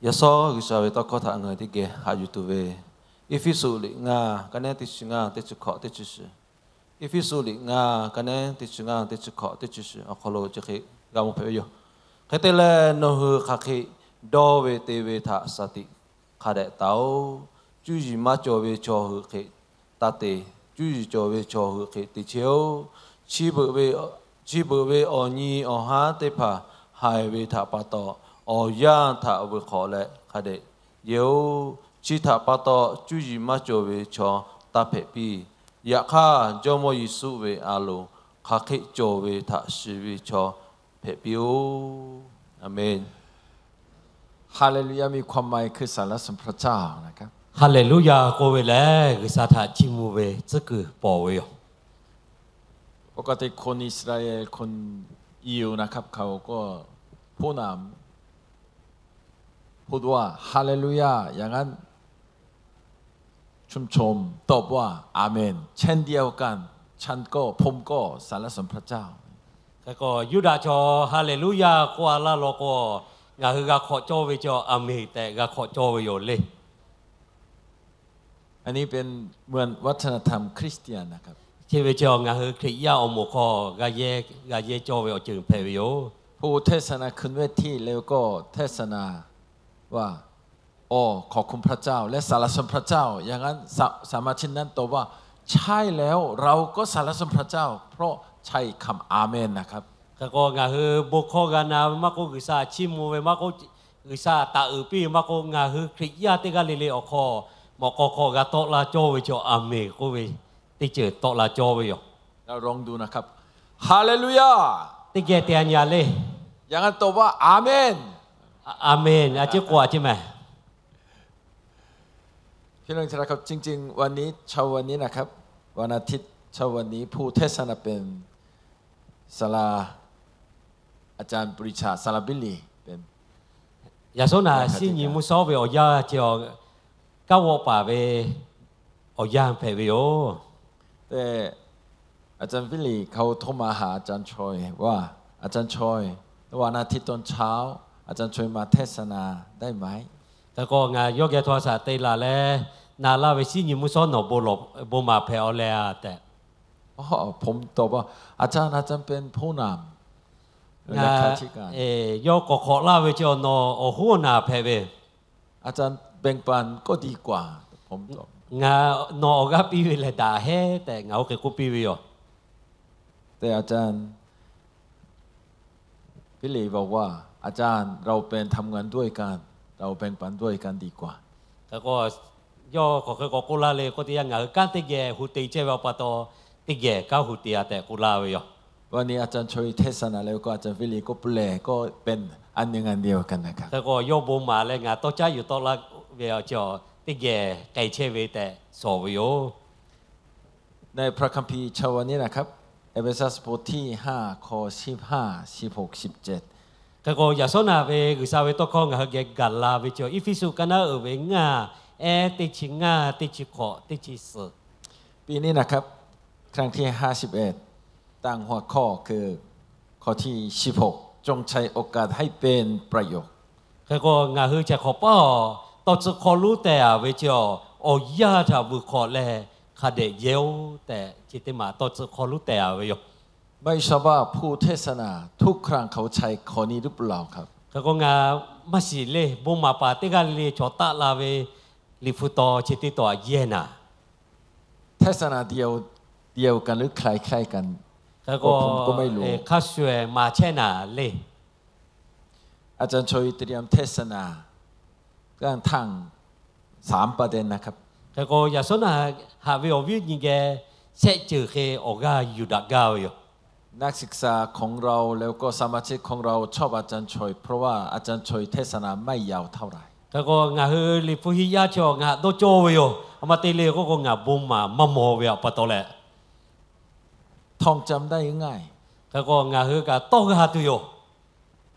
Yaꞈ shawˉ G'uiˬsha ve tawˇ hkawˇ htaꞈ ngaˬ hui teˇ geh haꞈ yuˬ tuˬ ve, Eˇfeˇsuꞈ liꞈ ngaˇ, ka neˉ teˇ chi ngaˇ teˇ chi hkawꞈ teˇ chi shiˍ. Eˇfeˇsuꞈ liꞈ ngaˇ, ka neˉ teˇ chi ngaˇ teˇ chi hkawꞈ teˇ chi shiˍ awˬ hk'aw lo chi hk'e g'a mawˬ hpehꞈ ve yoˬ. Hk'e te leh, nawˬ hui hk'aˬ hk'e dawˇ ve te ve htaꞈ shaˍ tiꞈ hk'a dehꞈ taˍ-oꞈ. Cuˇ yiˍ maˇ cawˬ ve chaw hui hk'e taˇ te. Cuˇ yiˍ cawˬ ve chaw hui hk'e te chehˇ-oˆ. Chi beuꞈ ve awˬ nyi awˬ haˉ teˇ hpaˍ haiˬ ve htaꞈ pa taw, awˬ yanˇ htaꞈ vuiˬ hk'awꞈ leh hk'a dehꞈ yehˇ-oˆ. Chi htaꞈ pa taw, cuˇ yiˍ maˇ cawˬ ve chaw taˇ hpehꞈ piˇ. Yaꞈ hk'aˇ, Jawˇmawˇ Yeˍsuˆ ve a loˍ hk'aˬ hk'e cawˬ ve htaꞈ shiˍ ve chaw hpehꞈ piˇ-oˆ. A menˍ. ฮาเลลูยา มีความหมายคือสรรเสริญพระเจ้านะครับ Haˍleˍluˆyaˍ k'oˆ ve lehˬ, G'uiˬsha htaꞈ chiˇ mvuh ve tcuhˉ kuiˬ pawˍ ve yoˬ. ปกติคนอิสราเอล คนยิวนะครับ เขาก็ผู้นำ พูดว่า ฮาเลลูยา อย่างนั้น ชุมชนตอบว่า อาเมน เช่นเดียวกัน ฉันก็ ผมก็สรรเสริญพระเจ้า Hk'e k'o, Yuˇdaꞈ chaw Haˍleˍluˆyaˍ k'oˆ-a laˇ law k'o, ngaˬ hui g'a hk'awꞈ cawˇ ve chaw, Aˍmenˍ tehꞈ g'a hk'awꞈ cawˇ ve yoˬ le. อันนี้เป็นเหมือนวัฒนธรรมคริสเตียนนะครับ Chi ve chaw ngaˬ hui Hkriꞈ yaˇ awˬ moˍ hk'aw g'a yehˇ cawˇ ve awˬ ceuˬ hpehꞈ ve yoˬ. ผู้เทศนาขึ้นเวทีแล้วก็เทศนา ว่า อ๋อ ขอบคุณพระเจ้า และสรรเสริญพระเจ้า อย่างนั้น ส- สมาชิกนั้นตอบว่า ใช่แล้ว เราก็สรรเสริญพระเจ้า เพราะใช้คำอาเมนนะครับ Hk'e k'o, ngaˬ hui bon hkawˇ g'a na ve maˇ k'oˆ, G'uiˬsha chiˇ mvuh ve maˇ k'oˆ, G'uiˬsha taˍ uiˍ piˇ ve maˇ k'oˆ, ngaˬ hui Hkriꞈ yaˇ teˇ g'aˇ le le awˬ hk'aw, mawꞈ k'aw hk'aw g'a tawˆ la cawˇ ve chaw, Aˍmenˍ k'oˆ ve teˇ ceuˬ tawˆ la cawˇ ve yoˬ. ลองดูนะครับ ฮาเลลูยา Teˇ geh te-a nyi-a le. อย่างนั้นตอบว่า อาเมน Aˍmenˍ a ciˉ k'oˆ-a ciˉ mehˍ. พี่น้องที่รักครับ จริงๆ วันนี้ เช้าวันนี้นะครับ วันอาทิตย์ เช้าวันนี้ ผู้เทศนาเป็นศาลา อาจารย์ปรีชา ศาลาบิลลี่ เป็น Yaꞈ shawˉ naꞈ Siˉ nyi mvuhˇ shawˉ ve awˬ yanˇ chi awˬ, kanˉ g'awˆ paˍ ve awˬ yanˇ hpehꞈ ve yoˬ. แต่อาจารย์วิลลี่เขาโทรมาหาอาจารย์ชอยว่า อาจารย์ชอย วันอาทิตย์ตอนเช้า อาจารย์ชอยมาเทศนาได้ไหม Hk'e k'o, ngaˬ yawˇ geh htaw shaˍ te laˬ leh, na laˇ ve Siˉ nyi mvuhˇ shawˉ nawˬ bon lawˬ, bon maˍ hpehꞈ-aw le-a tehꞈ. อ๋อ ผมตอบว่า อาจารย์ อาจารย์เป็นผู้นำ Ngaˬ, yawˇ k'awꞈ hk'awꞈ laˇ ve chi awˬ, nawˬ awˬ hoˉ awˬ naˬ hpehꞈ ve. อาจารย์แบ่งปันก็ดีกว่า ผมตอบ Ngaˬ, nawˬ awˬ g'aˇ piˇ ve lehˬ daꞈ heˉ tehꞈ ngaˬ oˇ hk'e k'oˆ piˇ ve yoˬ. แต่อาจารย์วิลลี่บอกว่า อาจารย์ เราเป็นทำงานด้วยกัน เราแบ่งปันด้วยกันดีกว่า Hk'e k'o, yawˇ k'awꞈ hk'e k'awꞈ k'oˆ laˇ le k'oˆ teˇ yanˇ, ngaˬ hui kanˉ teˇ geh hu te chehˇ ve awˬ pa taw, teˇ geh kanˉ hu te-a tehꞈ k'oˆ laˇ ve yoˬ. วันนี้อาจารย์ชอยเทศนาแล้วก็ อาจารย์วิลลี่ก็แปล ก็เป็นอันหนึ่งอันเดียวกันนะครับ Hk'e k'o, yawˇ bon maˍ leh ngaˬ tawˇ caˉ yuˬ tawˆ laˇ ve awˬ chi awˬ, teˇ geh k'ai chehˇ ve tehꞈ shawˍ ve yoˬ. ในพระคัมภีร์เช้าวันนี้นะครับ เอเฟซัสบทที่ห้า ข้อสิบห้า สิบหก สิบเจ็ด Hk'e k'o, yaꞈ shawˉ naꞈ ve G'uiˬsha ve tawˇ hkawˇ ngaˬ hui geh gaˬ la ve chi awˬ, Eˇfeˇsuꞈ ka naˉ uiˍ ve ngaˇ, ehˉ teˇ chi ngaˇ, teˇ chi hkawꞈ, teˇ chi suhˍ ปีนี้นะครับ ครั้งที่ห้าสิบเอ็ด ตั้งหัวข้อคือ ข้อที่สิบหก จงใช้โอกาสให้เป็นประโยชน์ Hk'e k'o, ngaˬ hui chi hk'awꞈ paˉ awˬ, tawˇ tcuh hk'aw luˉ teh-a ve chi awˬ, awˬ yanˇ htaꞈ vuiˬ hk'awꞈ leh hk'a dehꞈ yehˇ-oˆ tehꞈ, chi teˇ maˬ tawˇ tcuh hk'aw luˉ teh-a ve yoˬ. ไม่ทราบว่าผู้เทศนาทุกครั้งเขาใช้ข้อนี้หรือเปล่าครับ Hk'e k'o, ngaˬ maˇ shiˍ le, bon maˍ paˍ teˇ g'aˇ le le chaw taˆ la ve Liꞈ hpu taw chi teˇ taw-a yehˇ naˍ. เทศนาเดียว เดียวกันหรือคล้ายๆกัน Hk'e k'o, ผมก็ไม่รู้ hk'a shuˍ-ehˍ maˍ chehˇ naˍ le. อาจารย์ชอยเตรียมเทศนา เรื่องทั้งสามประเด็นนะครับ Hk'e k'o, yaꞈ shawˉ naꞈ haꞈ ve awˬ viˉ nyi geh shehˆ ceuˬ hk'e awˬ g'aˇ yuˬ daꞈ gaˇ ve yoˬ. นักศึกษาของเราแล้วก็สมาชิกของเราชอบอาจารย์ชอย เพราะว่าอาจารย์ชอยเทศนาไม่ยาวเท่าไหร่ Hk'e k'o, ngaˬ hui Liꞈ hpu hiˆ yaˇ chi awˬ ngaˬ dawˇ cawˇ ve yoˬ. A ma te le k'oˆ k'o, ngaˬ bon maˍ maˇ maw ve awˬ pa taw leh ท่องจำได้ง่าย Hk'e k'o, ngaˬ hui kaꞈ tawˇ g'a tuˬ yoˬ.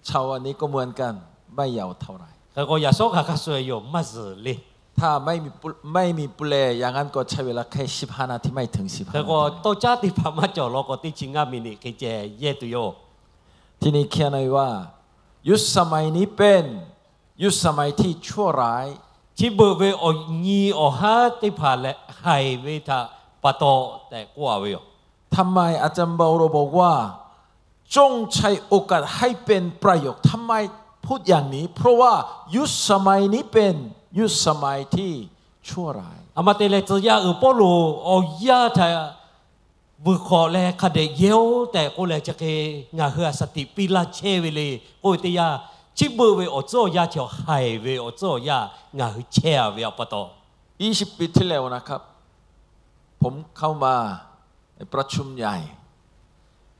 เช้าวันนี้ก็เหมือนกัน ไม่ยาวเท่าไหร่ Hk'e k'o, yaꞈ shawˉ kaꞈ hk'a shuˍ yoˬ, maˇ zuhˬ le. ถ้าไม่มีผู้ ไม่มีผู้แปล อย่างนั้นก็ใช้เวลาแค่ สิบห้านาที ไม่ถึง สิบห้านาที Hk'e k'o, tawˇ caˉ teˇ hpaˍ maˇ cawˬ law k'o, teˇ chi ngaˇ miˬniꞈ hk'e ceh yehˇ tuˬ yoˬ. ทีนี้เขียนไว้ว่า ยุคสมัยนี้เป็น ยุคสมัยที่ชั่วร้าย Chi beuꞈ ve awˬ nyi awˬ haˉ teˇ hpaˍ leh haiˬ ve htaꞈ pa taw tehꞈ k'oˆ a ve yoˬ. ทำไมอาจารย์เปาโลบอกว่า จงใช้โอกาสให้เป็นประโยชน์ ทำไมพูดอย่างนี้ เพราะว่ายุคสมัยนี้เป็นยุคสมัยที่ชั่วร้าย Aˬ ma te leh tcuh yaˇ uiˍ Pawˇluꞈ awˬ yanˇ htaꞈ vuiˬ hk'awꞈ leh hk'a dehꞈ yehˇ-oˆ tehꞈ k'oˆ leh, chi hk'e ngaˬ hui a shaˍ tiꞈ piˇ laˇ chehˇ ve le k'oˆ ve teˇ yanˇ, chi beuꞈ ve awˬ tcuhˉ awˬ yanˇ chi haiˬ ve awˬ tcuhˉ awˬ yanˇ ngaˬ hui chehˇ a ve pa taw, ยี่สิบปีที่แล้วนะครับ ผมเข้ามาในประชุมใหญ่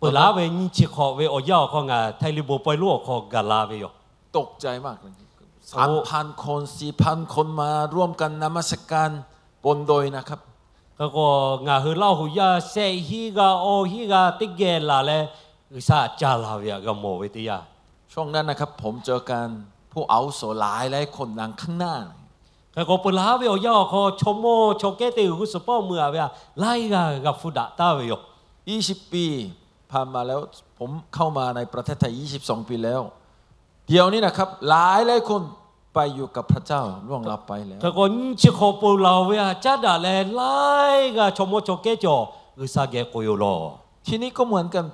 Peuˬ laˉ ve nyiˇ chi hk'awꞈ ve awˬ yanˇ awˬ hk'aw ngaˬ Htaiˇ Liˇ bon pawehˇ lonˉ awˬ hk'aw gaˬ la ve yoˬ. ตกใจมากเลย สามพันคน สี่พันคน มาร่วมกันนมัสการบนดอยนะครับ Hk'e k'o, ngaˬ hui Laˇ huˍ yaˇ shehˆ hinˉ g'aˇ awˇ hinˉ g'aˇ teˇ geh laˬ leh G'uiˬsha ca la ve htaꞈ g'a mawˬ ve teˇ yanˇ, ช่วงนั้นนะครับ ผมเจอกัน ผู้อาวุโสหลายๆคน นั่งข้างหน้า Hk'e k'o, peuˬ laˉ ve awˬ yanˇ awˬ hk'aw chaw mawˇ chaw kehˉ teˇ g'uiˬ g'uˇ suhˍ pawˆ meuˇ a ve htaꞈ laiˉ g'aˇ g'a hpfuhˇ daꞈ taˍ ve yoˬ. ยี่สิบปีผ่านมาแล้ว ผมเข้ามาในประเทศไทย ยี่สิบสองปีแล้ว เดี๋ยวนี้นะครับ หลายๆคนไปอยู่กับพระเจ้า ล่วงลับไปแล้ว Hk'e k'o, nyiˇ chi hk'awꞈ peuˬ laˬ ve htaꞈ caˉ daꞈ leh laiˉ g'aˇ chaw mawˇ chaw kehˉ cawˬ G'uiˬsha geh k'oꞈ yoˬ lawˬ. ที่นี่ก็เหมือนกัน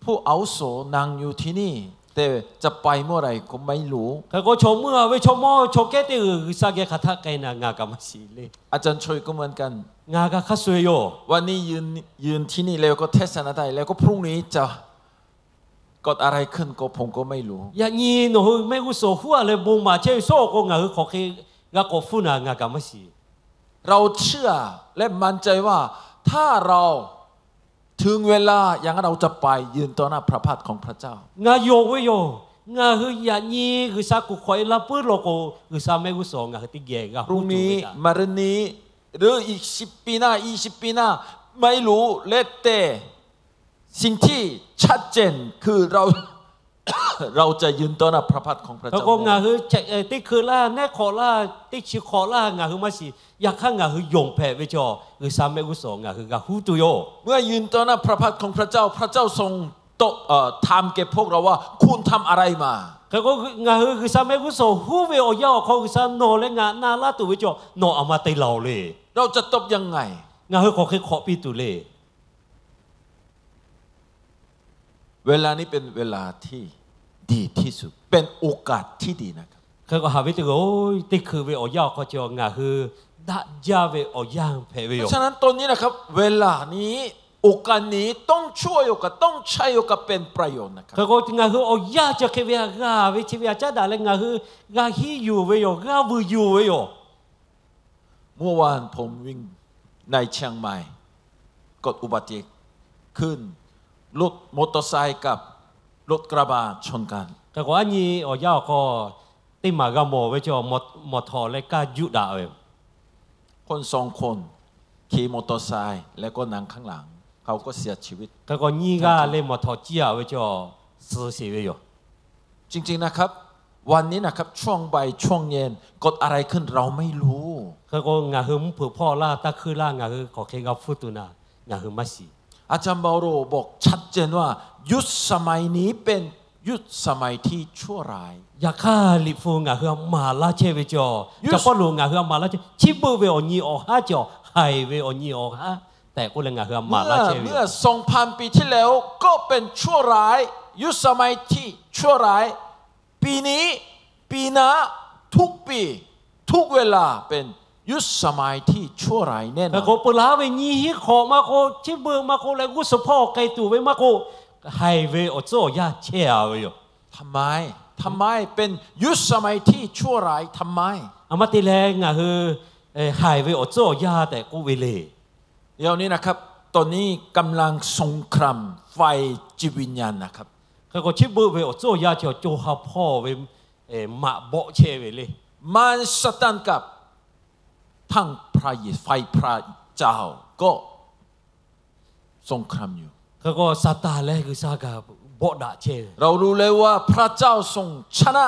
ผู้อาวุโสนั่งอยู่ที่นี่ แต่จะไปเมื่อไหร่ก็ไม่รู้ Hk'e k'o, chaw meuˇ a ve chaw mawˇ chaw kehˉ teˇ g'uiˬ G'uiˬsha geh hk'aˬ htaˆ k'ai naˍ ngaˬ kaꞈ maˇ shiˍ le. อาจารย์ชยก็เหมือนกัน Ngaˬ kaꞈ hk'a shuˍ yoˬ. วันนี้ยืน ยืนที่นี่แล้วก็เทศนาได้ แล้วก็พรุ่งนี้จะ เกิดอะไรขึ้นก็ผมก็ไม่รู้ Yaꞈ nyi nawˬ hui mehˆ g'uˇ suhˍ huˉ a leh bon maˍ chehˇ ve shawˉ awˬ k'o ngaˬ hui hk'aˬ hk'e g'a k'awꞈ hpfuhˇ naˍ ngaˬ kaꞈ maˇ shiˍ. เราเชื่อและมั่นใจว่า ถ้าเราถึงเวลา อย่างนั้นเราจะไปยืนต่อหน้าพระพักตร์ของพระเจ้า Ngaˬ yonˍ ve yoˬ. Ngaˬ hui yaꞈ nyi G'uiˬsha kuˬ hk'awꞈ e la puiˉ law k'o, G'uiˬsha mehˆ g'uˇ suhˍ ngaˬ hui teˇ geh g'a huˉ tuˬ ve htaꞈ พรุ่งนี้ มะรืนนี้ หรืออีกสิบปีหน้า ยี่สิบปีหน้า ไม่รู้ แล้วแต่ สิ่งที่ชัดเจนคือเรา เราจะยืนต่อหน้าพระพักตร์ของพระเจ้า Hk'e k'o, ngaˬ hui teˇ hkui laˇ, nehˉ hk'awꞈ laˇ, teˇ chi hk'awꞈ laˇ ngaˬ hui maˇ shiˍ. Yaꞈ hk'aˇ ngaˬ hui yonˍ hpehꞈ ve chaw, G'uiˬsha mehˆ g'uˇ suhˍ ngaˬ hui g'a huˉ tuˬ yoˬ. เมื่อยืนต่อหน้าพระพักตร์ของพระเจ้า พระเจ้าทรง เอ่อ ถามแก่พวกเราว่า คุณทำอะไรมา Hk'e k'o, ngaˬ hui G'uiˬsha mehˆ g'uˇ suhˍ huˉ ve awˬ yanˇ awˬ hk'aw G'uiˬsha nawˬ leh ngaˬ na laˇ tuˬ ve chaw, nawˬ aˬ ma te laˬ-oˬ le. เราจะตอบยังไง Ngaˬ hui hk'aˬ hk'e hk'awꞈ piˇ tuˬ le. เวลานี้เป็นเวลาที่ดีที่สุด เป็นโอกาสที่ดีนะครับ Hk'e k'o, haˍ ve teˇ g'aˇ-oˬ, teˇ hkui ve awˬ yanˇ awˬ hk'aw cawˬ ngaˬ hui daꞈ jaˇ ve awˬ yanˇ hpehꞈ ve yoˬ. เพราะฉะนั้นตอนนี้นะครับ เวลานี้ โอกาสนี้ ต้องช่วยโอกาส ต้องใช้โอกาสเป็นประโยชน์นะครับ Hk'e k'o, ngaˬ hui awˬ yanˇ chi hk'e ve htaꞈ g'a ve chi ve htaꞈ caˉ daꞈ leh ngaˬ hui g'a hiˉ yuˬ ve yoˬ, g'a vuiˬ yuˬ ve yoˬ. เมื่อวานผมวิ่งในเชียงใหม่ เกิดอุบัติเหตุขึ้น รถมอเตอร์ไซค์กับรถกระบะชนกัน Hk'e k'o, aˉ nyi awˬ yanˇ awˬ hk'aw teˇ maˬ g'a mawˬ ve chaw, mawˬ htawnˍ leh kaˇ juˆ daꞈ ve yoˬ. คนสองคนขี่มอเตอร์ไซค์ แล้วก็นั่งข้างหลัง เขาก็เสียชีวิต Hk'e k'o, nyiˇ g'aˇ leh mawˬ htawnˍ ciˇ a ve chaw suh sheˍ ve yoˬ. จริงๆนะครับ วันนี้นะครับ ช่วงบ่ายช่วงเย็น เกิดอะไรขึ้น เราไม่รู้ Hk'e k'o, ngaˬ hui mvuhˇ hpeuꞈ hpawˇ laˇ, taˇ hkuiˇ laˇ, ngaˬ hui hk'aˬ hk'e g'a hpfuhˇ tuˬ naˍ ngaˬ hui maˇ shiˍ. อาจารย์เปาโลบอกชัดเจนว่า ยุคสมัยนี้เป็นยุคสมัยที่ชั่วร้าย Yaꞈ hk'aˇ, Liꞈ hpu ngaˬ hui htaꞈ maˍ laˇ chehˇ ve chaw, Ca Pawˇluꞈ ngaˬ hui htaꞈ maˍ laˇ chehˇ, chi beuꞈ ve awˬ nyi awˬ haˉ cawˬ haiˬ ve awˬ nyi awˬ haˉ tehꞈ k'oˆ leh ngaˬ hui htaꞈ maˍ laˇ chehˇ ve เมื่อสองพันปีที่แล้ว ก็เป็นชั่วร้าย ยุคสมัยที่ชั่วร้าย ปีนี้ ปีหน้า ทุกปี ทุกเวลา เป็นยุคสมัยที่ชั่วร้ายแน่นอน Hk'e k'o, peuˬ laˉ ve nyiˇ hinˉ hk'awꞈ maˇ k'oˆ, chi beuꞈ maˇ k'oˆ leh g'uˇ suhˍ hpawˇ k'ai tuˬ ve maˇ k'oˆ, haiˬ ve awˬ tcuhˉ awˬ yanˇ chehˇ a ve yoˬ. ทำไม ทำไมเป็นยุคสมัยที่ชั่วร้าย ทำไม Aˬ ma te leh ngaˬ hui haiˬ ve awˬ tcuhˉ awˬ yanˇ tehꞈ k'oˆ ve le. เดี๋ยวนี้นะครับ ตอนนี้กำลังสงครามฝ่ายจิตวิญญาณนะครับ Hk'e k'o, chi beuꞈ ve awˬ tcuhˉ awˬ yanˇ chi awˬ co ha hpawˇ ve maꞈ bawˆ chehˇ ve le. มารซาตานกับ ทางพระเยซู ฝ่ายพระเจ้าก็สงครามอยู่ Hk'e k'o, Saˍtanˍ leh G'uiˬsha kaꞈ bawˆ daꞈ chehˇ ve. เรารู้แล้วว่าพระเจ้าทรงชนะ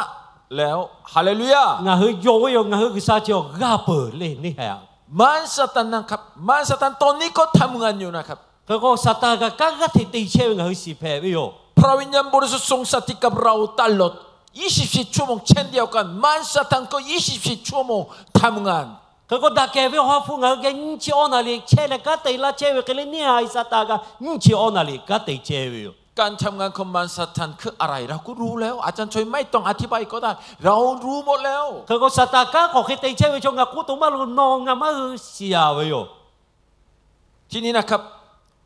แล้ว ฮาเลลูยา Ngaˬ hui yonˍ ve yoˬ, ngaˬ hui G'uiˬsha chi awˬ g'aˇ peuˬ le neˇ haiˬ a. มารซาตานนะครับ มารซาตานตอนนี้ก็ทำงานอยู่นะครับ Hk'e k'o, Saˍtanˍ kaꞈ kanˉ g'aˇ hteꞈ te chehˇ ve ngaˬ hui shiˍ hpehꞈ ve yoˬ. พระวิญญาณบริสุทธิ์ทรงสถิตกับเราตลอด ยี่สิบสี่ชั่วโมงเช่นเดียวกัน มารซาตานก็ยี่สิบสี่ชั่วโมงทำงาน Hk'e k'o, daꞈ kehˬ ve Awˬ ha hpu ngaˬ hui geh nyiˇ chi awˇ naˍ riˍ chehˇ leh kanˉ te laˇ chehˇ ve hk'e le, neˇ haiˬ Saˍtanˍ kaꞈ nyiˇ chi awˇ naˍ riˍ kanˉ te chehˇ ve yoˬ. การทำงานของมารซาตานคืออะไร เราก็รู้แล้ว อาจารย์ชอยไม่ต้องอธิบายก็ได้ เรารู้หมดแล้ว Hk'e k'o, Saˍtanˍ kanˉ hk'awꞈ hk'e te chehˇ ve chaw ngaˬ k'oˆ tuˬ maˇ loˍ, nawˬ ngaˬ maˇ hui shiˍ a ve yoˬ. ทีนี้นะครับ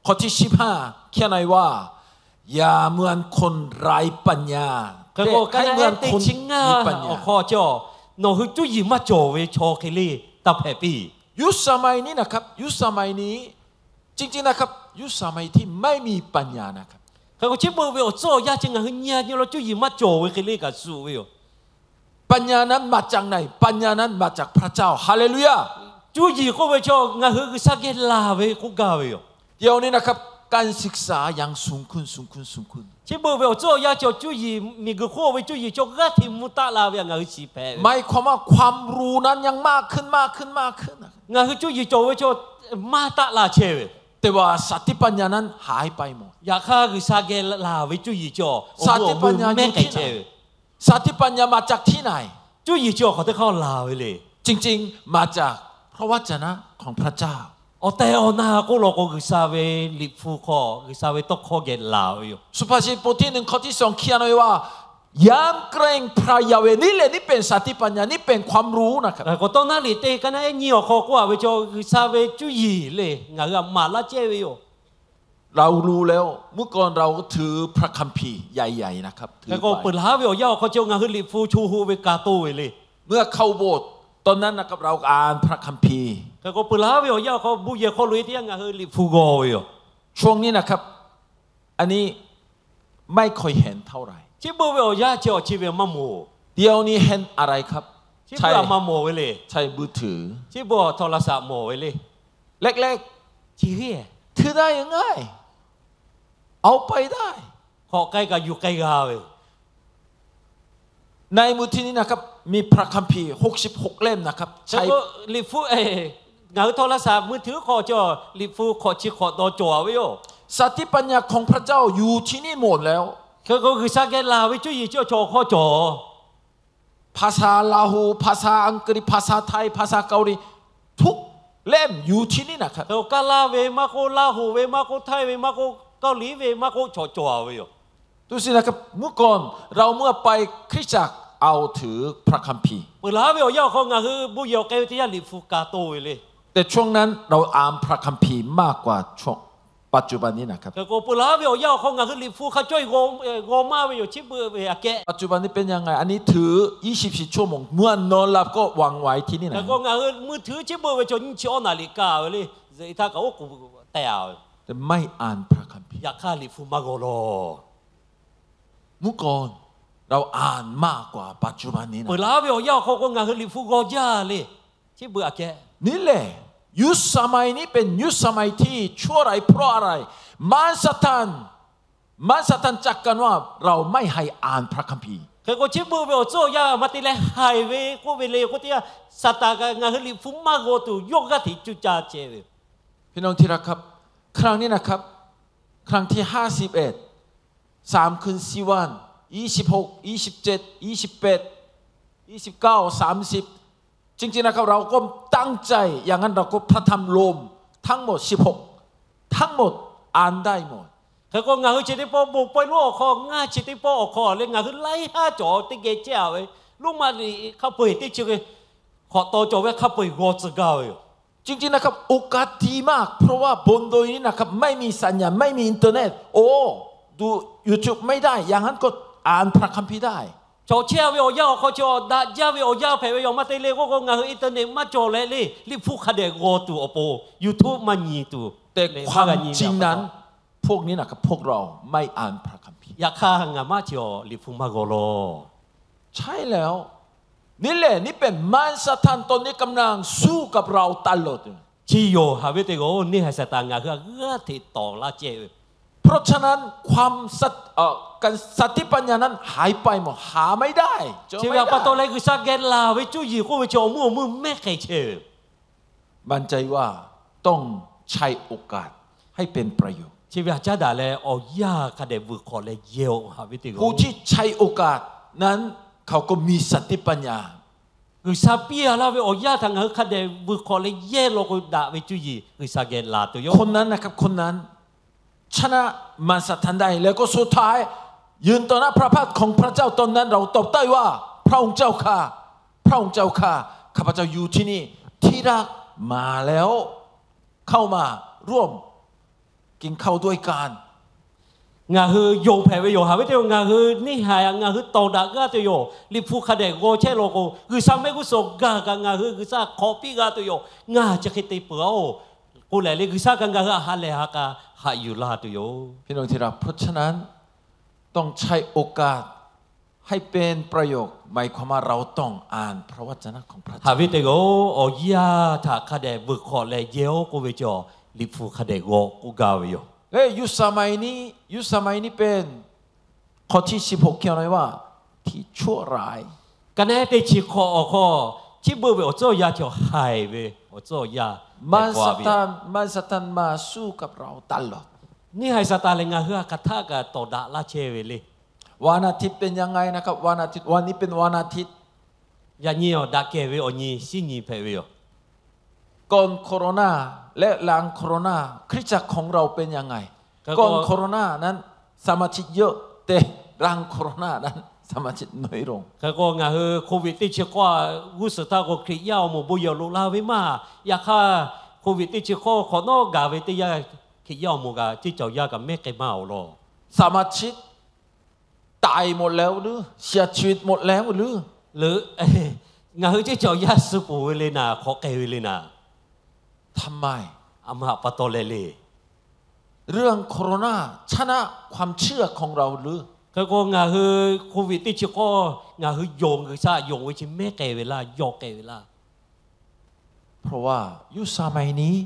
ข้อที่สิบห้า เขียนไว้ว่า อย่าเหมือนคนไร้ปัญญา แต่ให้เหมือนคนมีปัญญา Hk'e k'o, kaˇ naˉ teˇ chi ngaˇ awˬ hk'aw cawˬ, nawˬ hui cuˇ yiˍ maˇ cawˬ ve chaw hk'e le taˇ hpehꞈ piˇ. ยุคสมัยนี้นะครับ ยุคสมัยนี้ จริงๆนะครับ ยุคสมัยที่ไม่มีปัญญานะครับ Hk'e k'o, chi beuꞈ ve awˬ tcuhˉ awˬ yanˇ chi ngaˬ hui nyi a nyi law cuˇ yiˍ maˇ cawˬ ve hk'e le kaꞈ suh ve yoˬ. ปัญญานั้นมาจากไหน ปัญญานั้นมาจากพระเจ้า ฮาเลลูยา Cuˇ yiˍ k'oˆ ve chaw ngaˬ hui G'uiˬsha geh laˬ ve k'oˆ gaˇ ve yoˬ. เดี๋ยวนี้นะครับ การศึกษายังสูงขึ้น สูงขึ้น สูงขึ้น Chi beuꞈ ve awˬ tcuhˉ awˬ yanˇ cawˬ cuˇ yiˍ, miˬguiˬ hk'oˆ ve cuˇ yiˍ cawˬ g'aˇ hteꞈ mvuh taˆ la ve htaꞈ ngaˬ hui shiˍ hpehꞈ ve. หมายความว่าความรู้นั้นยังมากขึ้น มากขึ้น มากขึ้น Ngaˬ hui cuˇ yiˍ cawˬ ve chaw maˇ taˆ la chehˇ ve. แต่ว่าสติปัญญานั้นหายไปหมด Yaꞈ hk'aˇ, G'uiˬsha geh laˬ ve cuˇ yiˍ cawˬ awˬ mvuhˇ awˬ meuˇ mehˉ k'ai chehˇ ve. สติปัญญามาจากที่ไหน Cuˇ yiˍ chi awˬ hk'awꞈ teˇ hk'aˇ laˬ ve le. จริงๆมาจากพระวจนะของพระเจ้า Awˬ tehˬ awˬ na k'oˆ law k'o, G'uiˬsha ve Liꞈ hpu hk'aw, G'uiˬsha ve tawˇ hkawˇ geh laˬ ve yoˬ. สุภาษิตบทที่หนึ่ง ข้อที่สอง เขียนไว้ว่า ยำเกรงพระยาเวห์ นี่แหละ นี่เป็นสติปัญญา นี่เป็นความรู้นะครับ K'awꞈ tawˇ naˉ liꞈ teˇ kaˇ naˉ ehˉ nyiˇ awˬ hk'aw k'oˆ a ve chaw, G'uiˬsha ve cuˇ yiˍ le ngaˬ hui htaꞈ maˍ laˇ chehˇ ve yoˬ. เรารู้แล้ว เมื่อก่อนเราถือพระคัมภีร์ใหญ่ๆนะครับ Hk'e k'o, peuˬ laˬ ve awˬ yanˇ awˬ hk'aw cawˬ ngaˬ hui Liꞈ hpu cho hoꞈ ve ka toˇ ve le. เมื่อเข้าโบสถ์ ตอนนั้นนะครับ เราอ่านพระคัมภีร์ Hk'e k'o, peuˬ laˬ ve awˬ yanˇ awˬ hk'aw bon yehˬ hk'aw lo e teˇ yanˇ ngaˬ hui Liꞈ hpu g'aw ve yoˬ. ช่วงนี้นะครับ อันนี้ไม่ค่อยเห็นเท่าไหร่ Chi beuꞈ ve awˬ yanˇ chi awˬ chi ve maˇ mawˬ. เดี๋ยวนี้เห็นอะไรครับ Chi beuꞈ a maˇ mawˬ ve le. ใช้มือถือ Chi beuꞈ awˬ htawˇ laˇ shaꞈ mawˬ ve le. เล็กๆ Chi heˉ ถือได้ยังไง เอาไปได้ Hk'awꞈ k'ai kaꞈ yuˬ k'ai g'a ve. ในมือถือนี้นะครับ มีพระคัมภีร์หกสิบหกเล่มนะครับ Hk'e k'o, Liꞈ hpu, ngaˬ hui htawˇ laˇ shaꞈ มือถือ hk'aw cawˬ Liꞈ hpu hk'awꞈ chi hk'awꞈ dawˇ cawˬ ve yoˬ. สติปัญญาของพระเจ้าอยู่ที่นี่หมดแล้ว Hk'e k'o, G'uiˬsha geh laˬ ve cuˇ yiˍ chi awˬ chaw awˬ hk'aw cawˬ ภาษาลาหู ภาษาอังกฤษ ภาษาไทย ภาษาเกาหลี ทุกเล่มอยู่ที่นี่นะครับ Hk'e k'o, Kaˇlaˇ ve maˇ k'oˆ, Laˇ hoꞈ ve maˇ k'oˆ, Htaiˇ ve maˇ k'oˆ, Kawˇliˍ ve maˇ k'oˆ, chaw cawˬ a ve yoˬ. ดูสินะครับ เมื่อก่อน เราเมื่อไปคริสตจักร เอาถือพระคัมภีร์ Peuˬ laˬ ve awˬ yanˇ awˬ hk'aw ngaˬ hui bon yehˬ awˬ k'ai ve teˇ yanˇ Liꞈ hpu ka toˇ ve le. แต่ช่วงนั้น เราอ่านพระคัมภีร์มากกว่าช่วงปัจจุบันนี้นะครับ Hk'e k'o, peuˬ laˬ ve awˬ yanˇ awˬ hk'aw ngaˬ hui Liꞈ hpu hk'a cawˇ e g'aw maˇ ve yoˬ. Chi beuꞈ ve aꞈ kehˉ ปัจจุบันนี้เป็นยังไง อันนี้ถือยี่สิบสี่ชั่วโมง เมื่อนอนหลับก็วางไว้ที่นี่นะ Hk'e k'o, ngaˬ hui มือถือ chi beuꞈ ve chaw nyiˇ chi awˇ naˍ liꞈ ka ve le. Zuhꞈ e htaˇ kaꞈ oˉ k'oˍ tehꞈ a ve แต่ไม่อ่านพระคัมภีร์ Yaꞈ hk'aˇ Liꞈ hpu maˇ g'aw law. เมื่อก่อน เราอ่านมากกว่าปัจจุบันนี้นะ Peuˬ laˬ ve awˬ yanˇ awˬ hk'aw k'o ngaˬ hui Liꞈ hpu g'aw jaˇ le. Chi beuꞈ aꞈ kehˉ นี่แหละ ยุคสมัยนี้เป็นยุคสมัยที่ชั่วร้ายเพราะอะไร มารซาตาน มารซาตานจัดการว่าเราไม่ให้อ่านพระคัมภีร์ Hk'e k'o, chi beuꞈ ve awˬ tcuhˉ awˬ yanˇ maˇ te leh haiˬ ve k'oˆ ve le k'oˆ teˇ yanˇ, Saˍtanˍ kaꞈ ngaˬ hui Liꞈ hpu maˇ g'aw tuˬ yawˇ g'aˇ hteꞈ cuˇ caˇ chehˇ ve. พี่น้องที่รักครับ ครั้งนี้นะครับ ครั้งที่ห้าสิบเอ็ด สามคืนสี่วัน ยี่สิบหก ยี่สิบเจ็ด ยี่สิบแปด ยี่สิบเก้า สามสิบ จริงๆนะครับ เราก็ตั้งใจ อย่างนั้นเราก็พระธรรมโรมทั้งหมด สิบหก ทั้งหมด อ่านได้หมด Hk'e k'o, ngaˬ hui chi teˇ pawˆ bon pawehˇ lonˉ awˬ hk'aw, ngaˇ chi teˇ pawˆ awˬ hk'aw leh ngaˬ hui laiˉ haˉ cawˬ teˇ geh chehˇ a ve, Roˉmaꞈ liꞈ hk'a peu-eˬ teˇ chi hk'e hk'awꞈ taw cawˬ ve hk'a peu-eˬ g'aw tcuh gaˇ ve yoˬ. จริงๆนะครับ โอกาสดีมาก เพราะว่าบนโดยนี้นะครับ ไม่มีสัญญาณ ไม่มีอินเทอร์เน็ต โอ้ ดู YouTube ไม่ได้ อย่างนั้นก็อ่านพระคัมภีร์ได้ Chaw chehˇ ve awˬ yanˇ awˬ hk'aw chi awˬ daꞈ jaˇ ve awˬ yanˇ hpehꞈ ve yoˬ. Maˇ te le k'oˆ k'o, ngaˬ hui internet maˇ cawˬ leh le, Liꞈ hpu hk'a dehꞈ g'aw tuˬ awˬ pon, YouTube maˇ nyi tuˬ. แต่ความจริงนั้น พวกนี้นะครับ พวกเราไม่อ่านพระคัมภีร์ Yaꞈ hk'aˇ, ngaˬ maˇ chi awˬ Liꞈ hpu maˇ g'aw law. ใช่แล้ว นี่แหละ นี่เป็นมารซาตาน ตอนนี้กำลังสู้กับเราตลอด Chi yoˬ, haꞈ ve teˇ g'aˇ-oˬ, neˇ haiˬ Saˍtanˍ ngaˬ hui htaꞈ g'aˇ hteꞈ tawˍ laˇ chehˇ ve. เพราะฉะนั้นความสัตย์ เอ่อ การ สติปัญญานั้นหายไปหมด หาไม่ได้ Chi ve htaꞈ pa taw leh G'uiˬsha geh laˬ ve cuˇ yiˍ k'oˆ ve chi awˬ mvuhˇ awˬ meuˇ mehˉ k'ai chehˇ ve. มั่นใจว่าต้องใช้โอกาสให้เป็นประโยชน์ Chi ve htaꞈ caˉ daꞈ leh awˬ yanˇ hk'a dehꞈ vuiˬ hk'awꞈ leh yehˇ-oˬ, haꞈ ve teˇ g'aˇ-oˬ. ผู้ที่ใช้โอกาส นั้นเขาก็มีสติปัญญา G'uiˬsha piˇ a laˇ ve awˬ yanˇ htaꞈ ngaˬ hui hk'a dehꞈ vuiˬ hk'awꞈ leh yehˇ law k'o daꞈ ve cuˇ yiˍ G'uiˬsha geh laˬ tuˬ yoˬ. คนนั้นนะครับ คนนั้น ชนะมารซาตานได้ แล้วก็สุดท้าย ยืนต่อหน้าพระพักตร์ของพระเจ้า ตอนนั้นเราตอบได้ว่า พระองค์เจ้าข้า พระองค์เจ้าข้า ข้าพเจ้าอยู่ที่นี่ ที่รักมาแล้ว เข้ามาร่วมกินข้าวด้วยกัน Ngaˬ hui yonˍ hpehꞈ ve yoˬ. Haꞈ ve teˇ yoˬ, ngaˬ hui neˇ haiˬ ngaˬ hui tawˍ daꞈ g'aˇ tuˬ yoˬ. Liꞈ hpu hk'a dehꞈ g'aw chehˇ law k'o, G'uiˬsha mehˆ g'uˇ suhˍ gaˬ kaꞈ ngaˬ hui G'uiˬsha hk'awꞈ piˇ g'a tuˬ yoˬ. Ngaˬ chi hk'e te peuˬ-oˬ k'oˆ leh le, G'uiˬsha kaꞈ ngaˬ hui htaꞈ ha lehˬ ha k'a haꞈ yuˬ la tuˬ yoˬ. พี่น้องที่รัก เพราะฉะนั้น ต้องใช้โอกาส ให้เป็นประโยชน์ หมายความว่าเราต้องอ่านพระวจนะของพระเจ้า Haꞈ ve teˇ yoˬ, awˬ yanˇ htaꞈ hk'a dehꞈ vuiˬ hk'awꞈ leh yehˇ-oˆ k'oˆ ve cawˬ, Liꞈ hpu hk'a dehꞈ g'aw k'oˆ gaˇ ve yoˬ. และยุคสมัยนี้ ยุคสมัยนี้เป็น ข้อที่สิบหก เขียนไว้ว่า ที่ชั่วร้าย Ka naˉ teˇ chi hk'awꞈ awˬ hk'aw, chi beuˆ ve awˬ tcuhˉ awˬ yanˇ cawˬ haiˬ ve awˬ tcuhˉ awˬ yanˇ มารซาตาน มารซาตานมาสู้กับเราตลอด Neˇ haiˬ Saˍtanˍ lehˬ ngaˬ hui htaꞈ hk'aˬ htaˆ kaꞈ tawˍ daꞈ laˇ chehˇ ve le. วันอาทิตย์เป็นยังไงนะครับ วันอาทิตย์ วันนี้เป็นวันอาทิตย์ Yaꞈ nyi awˬ daꞈ kehˬ ve awˬ nyi shinˉ nyi hpehꞈ ve yoˬ. ก่อนโควิด และหลังโควิด คริสตจักรของเราเป็นยังไง ก่อนโควิดนั้น สมาชิกเยอะ แต่หลังโควิดนั้น สมาชิกน้อยลง Hk'e k'o ngaˬ hui โควิด teˇ chi hk'awꞈ g'uˇ suhˍ htaˇ k'o Hkriꞈ yaˇ awˬ moˍ bon yehˬ loꞈ la ve maˇ. Yaꞈ hk'aˇ โควิด teˇ chi hk'awꞈ hk'awꞈ nawˉ gaˬ ve teˇ yanˇ, Hkriꞈ yaˇ awˬ moˍ kaꞈ ceˇ cawˬ yaˇ kaꞈ mehˉ k'ai maˇ-oˬ law. สมาชิก ตายหมดแล้วหรือ เสียชีวิตหมดแล้วหรือ Ngaˬ hui ceˇ cawˬ yaˇ suh peuˬ ve le naˍ, hk'awꞈ k'ai ve le naˍ. ทำไม A ma pa taw leh le. เรื่องโควิด ชนะความเชื่อของเราหรือ Hk'e k'o ngaˬ hui โควิด teˇ chi hk'awꞈ ngaˬ hui yonˍ, G'uiˬsha yonˍ ve chi mehˉ k'ai ve laˇ, yawˇ k'ai ve laˇ. เพราะว่ายุคสมัยนี้